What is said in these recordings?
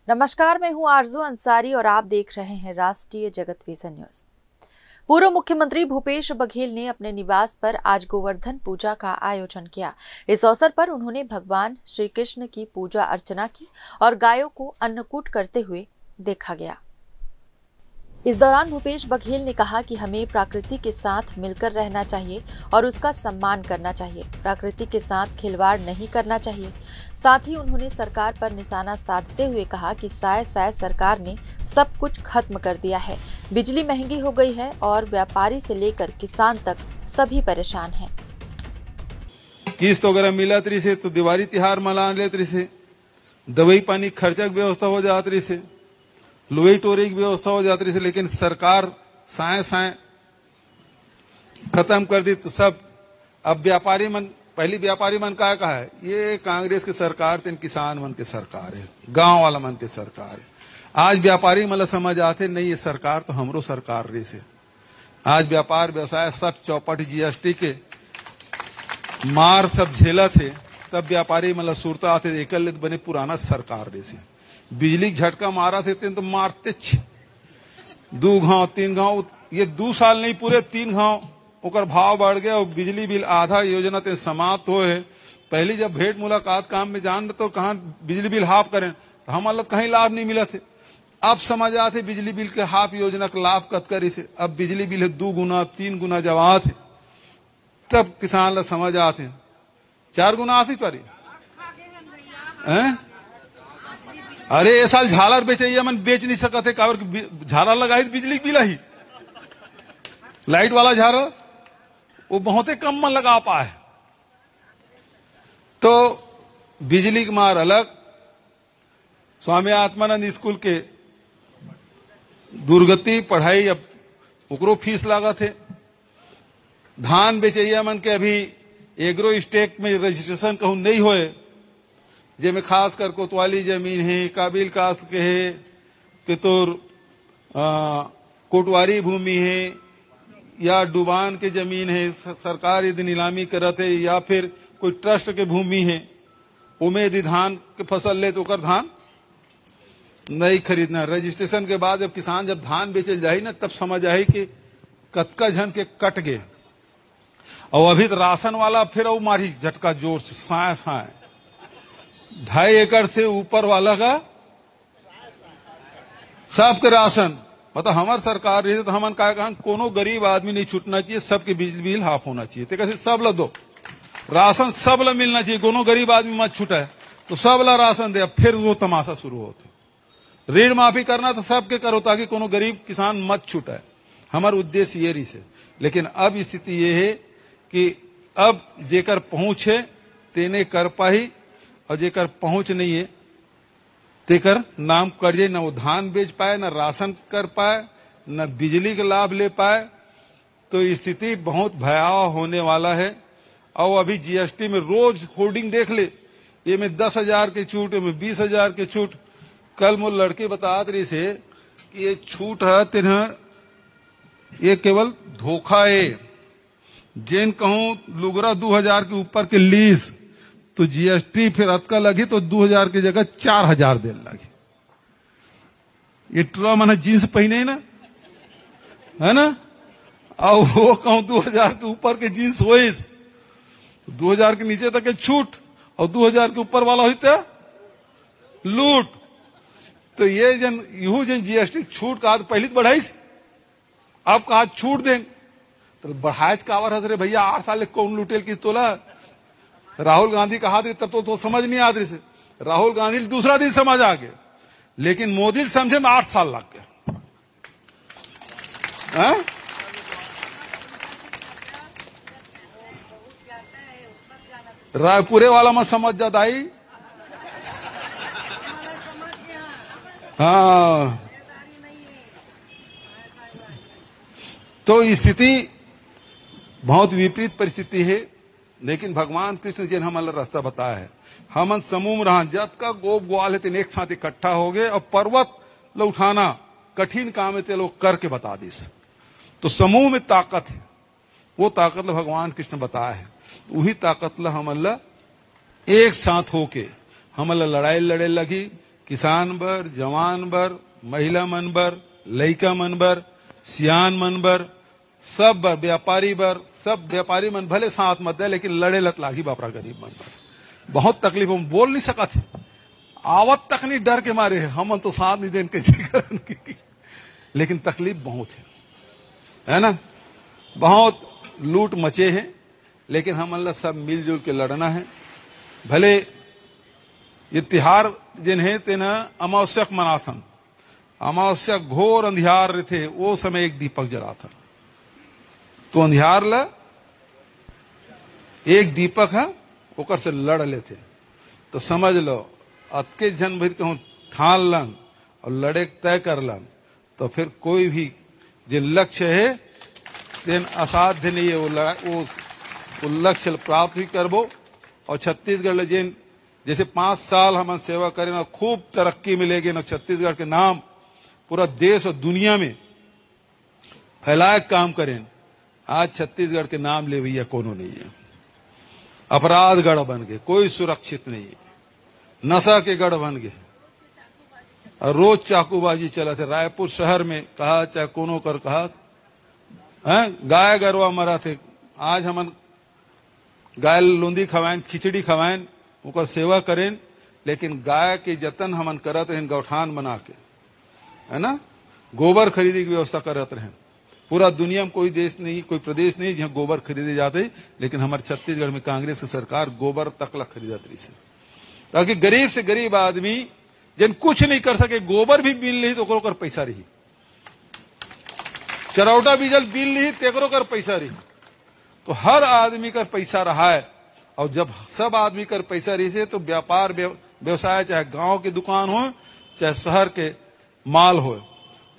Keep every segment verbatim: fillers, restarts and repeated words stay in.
नमस्कार, मैं हूं आरजू अंसारी और आप देख रहे हैं राष्ट्रीय जगत विजन न्यूज। पूर्व मुख्यमंत्री भूपेश बघेल ने अपने निवास पर आज गोवर्धन पूजा का आयोजन किया। इस अवसर पर उन्होंने भगवान श्री कृष्ण की पूजा अर्चना की और गायों को अन्नकूट करते हुए देखा गया। इस दौरान भूपेश बघेल ने कहा कि हमें प्रकृति के साथ मिलकर रहना चाहिए और उसका सम्मान करना चाहिए। प्रकृति के साथ खिलवाड़ नहीं करना चाहिए। साथ ही उन्होंने सरकार पर निशाना साधते हुए कहा कि साय साय सरकार ने सब कुछ खत्म कर दिया है। बिजली महंगी हो गई है और व्यापारी से लेकर किसान तक सभी परेशान हैं। किस्त वगैरह मिलत रहिसे तो दिवाली तिहार मना लेत रहिसे, दवाई पानी खर्चा के व्यवस्था हो जात रहिसे, लुवई टोरई के व्यवस्था हो जात रहिसे, लेकिन सरकार साय साय खत्म कर दी। तो सब अब व्यापारी मन, पहली व्यापारी मन का कहा है, ये कांग्रेस की सरकार, तेन किसान मन के सरकार है, गांव वाला मन के सरकार है। आज व्यापारी मन ला समझ आथे, नहीं, ये सरकार तो हमरो सरकार रहिसे। आज व्यापार व्यवसाय सब चौपट जीएसटी के मार सब झेलत हे, तब व्यापारी मन ला सुरता आथे, एकर ले तो बने पुराना सरकार रहिसे। बिजली के झटका मारत हे, तेन तो मारतेच दू घाव, तीन घाव, ये दू साल नहीं पूरे तीन घाव ओकर भाव बढ़ गया और बिजली बिल आधा योजना ते समाप्त होए हे। पहली जब भेंट मुलाकात काम में जान तो कहा बिजली बिल हाफ करें, तो हमन ला कहीं लाभ नहीं मिलत हे। अब समझ आत हे बिजली बिल के हाफ योजना के लाभ कतका रहिसे। अब बिजली बिल हे दू गुना, तीन गुना जब आत हे, तब किसान ला समझ आत हे। चार गुना आत हे पारी। हैं? अरे, ए साल झालर बेचइया मन बेच नहीं सकत हे, काबर कि बि-, झालर लगाही त बिजली के बिल आही, लाइट वाला झालर, वो बहुते कम मन लगा पाए। तो बिजली के मार अलग, स्वामी आत्मानंद स्कूल के दुर्गति, पढ़ाई, अब ओकरो फीस लागत हे। धान बेचइया मन के अभी एग्रो स्टेक में रजिस्ट्रेशन कहूँ नहीं होए, जेमे खासकर कोतवाली जमीन हे, काबिल कास के हे, के तोर, अ, कोटवारी भूमि हे या डुबान के जमीन हे, स-, सरकार यदि नीलामी करत हे या फिर कोई ट्रस्ट के भूमि हे, ओमे यदि धान के फसल ले तो ओकर धान नहीं खरीदना। रजिस्ट्रेशन के बाद जब किसान जब धान बेचे ल जाही ना, तब समझ आही कि कतका झन के कट गे। और अभी तो राशन वाला फिर अउ मारही झटका जोर से, साय साय। ढाई एकड़ से ऊपर वाला का सबके राशन, मतलब हमर सरकार रही तो हमन का कहन, कोनो गरीब आदमी नहीं छूटना चाहिए, सबके बिजली बिल हाफ होना चाहिए। ते कहते सब ला दो, राशन सब ला मिलना चाहिए, कोनो गरीब आदमी मत छूटे, तो सब ला राशन दे। अब फिर वो तमाशा शुरू होते, ऋण माफी करना तो सबके करो, ताकि कोनो गरीब किसान मत छूटे। हमार उद्देश्य ये रही से, लेकिन अब स्थिति ये है कि अब जेकर पहुंच है, तेने कर पाही, और जेकर पहुंच नहीं है, तेकर नाम कट जाए, न वो धान बेच पाए, न राशन कर पाए, न बिजली के लाभ ले पाए। तो स्थिति बहुत भयावह होने वाला है। और अभी जीएसटी में रोज होर्डिंग देख ले, ये में दस हजार के छूट, ये में बीस हजार के छूट। कल मोर लड़के बतात रही से कि ये छूट है तेन, ये केवल धोखा है। जेन कहूँ लुगरा दू हजार के ऊपर के लीस, तो जीएसटी फिर अतका लगी, तो दू हजार की जगह चार हजार देन लगी। ये टुरा मन ह जींस पहिने हे ना, है ना? अउ वो कहूँ दू हजार के ऊपर के जींस होइस, दू हजार के नीचे तक के छूट, अउ दू हजार के ऊपर वाला होइस त लूट। तो ये जन, यहू जन जीएसटी छूट कहा तो पहली तो बढ़ाइस, अब कहा छूट देन, तो बढ़ाए काबर हस रे भैया, आठ साल ले कौन लूटेल कि तोला? राहुल गांधी कहा थे तब तो, तो समझ नहीं आत रही से। राहुल गांधी ल दूसरा दिन समझ आ गए, लेकिन मोदी ल समझे में आठ साल लग गए। हैं? रायपुरे वाला मत समझ जा दाई। हाँ, तो स्थिति बहुत विपरीत परिस्थिति है, लेकिन भगवान कृष्ण जी ने हमन ला रास्ता बताया है। हमन समूह में रहन, जतका गोप ग्वाल है, तेन एक साथ इकट्ठा हो गए और पर्वत ल उठाना कठिन काम है, ते लोग करके बता दिस। तो समूह में ताकत है, वो ताकत ला भगवान कृष्ण बताया है। तो वही ताकत ला हमन ला एक साथ होके हमन ला लड़ाई लड़े लगी, किसान बर, जवान बर, महिला मन बर, लइका मन बर, सियान मन बर, सब बर, व्यापारी बर, सब व्यापारी मन भले साथ मत दे, लेकिन लड़े लत लागी बापरा गरीब मन बर। बहुत तकलीफ, हम बोल नहीं सकत हे, आवत तक नहीं, डर के मारे हे, हमन तो साथ नहीं देन, कैसे करन? लेकिन तकलीफ बहुत हे, है ना? बहुत लूट मचे हे, लेकिन हमन ला सब मिलजुल के लड़ना हे। भले ये तिहार जेन हे, तेन अमावस्या के मनाथन, अमावस्या घोर अंधियार रहिथे, वो समय एक दीपक जलाथन, तो अंधियार ला एक दीपक ह ओकर से लड़ लेथे। तो समझ लो, अतके झन भर कहूँ ठान लन और लड़े के तय कर लन, तो फिर कोई भी जे लक्ष्य हे, तेन असाध्य नहीं हे। वो लड़ा-, वो, वो लक्ष्य ल प्राप्त भी करबो। और छत्तीसगढ़ ले जेन, जैसे पाँच साल हमन सेवा करेन और खूब तरक्की में ले गेन और छत्तीसगढ़ के नाम पूरा देश और दुनिया में फैलाए के काम करेन, आज छत्तीसगढ़ के नाम लेवैया कोनो नहीं हे। अपराध गढ़ बन गे, कोई सुरक्षित नहीं हे, नशा के गढ़ बन गे। और रोज चाकूबाजी चलत हे रायपुर शहर में, कहा चाहे कोनो कर कहा, हैं, गाय गरवा मरत हे। आज हमन गाय ल लोंदी खवाएन, खिचड़ी खवाएन, ओकर सेवा करेन, लेकिन गाय के जतन हमन करत रहेन गौठान बना के, है ना, गोबर खरीदे के व्यवस्था करत रहेन। पूरा दुनिया में कोई देश नहीं, कोई प्रदेश नहीं, जहाँ गोबर खरीदे जाते, लेकिन हमारे छत्तीसगढ़ में कांग्रेस की सरकार गोबर तक ला खरीदत रहिस हे, ताकि गरीब से गरीब आदमी, जन कुछ नहीं कर सके, गोबर भी मिल रही तो ओकर, ओकर पैसा रही, चरौटा बीजल बिल रही, तेकरो कर पैसा रही। तो हर आदमी कर पैसा रहा है, और जब सब आदमी कर पैसा रही से, तो व्यापार व्यव-, व्यवसाय, चाहे गांव के दुकान हो, चाहे शहर के माल हो,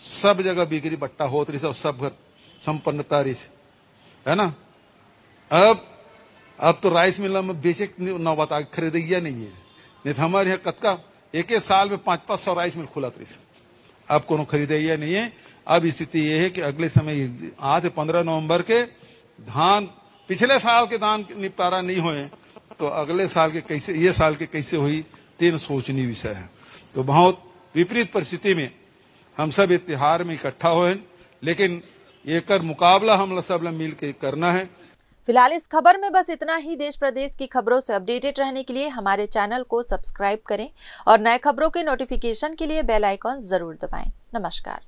सब जगह बिक्री बट्टा होत रही से, और सब घर संपन्नता रही से, है ना? अब, अब तो राइस मिल में बेचे के नौबत आ, खरीदैया नहीं है। नहीं तो हमारे यहाँ कतका एक एक साल में पाँच पाँच सौ राइस मिल खुलत रही से, अब कोनो खरीदैया नहीं है। अब स्थिति ये है कि अगले समय, आज पन्द्रह नवंबर के धान, पिछले साल के धान के निपटारा नहीं होए, तो अगले साल के कैसे, ये साल के कैसे हुई, तेन सोचनी विषय है। तो बहुत विपरीत परिस्थिति में हम सब ये तिहार में इकट्ठा होए, लेकिन एकर मुकाबला हम सब ला मिल के करना है। फिलहाल इस खबर में बस इतना ही। देश प्रदेश की खबरों से अपडेटेड रहने के लिए हमारे चैनल को सब्सक्राइब करें और नए खबरों के नोटिफिकेशन के लिए बेल आइकॉन जरूर दबाएं। नमस्कार।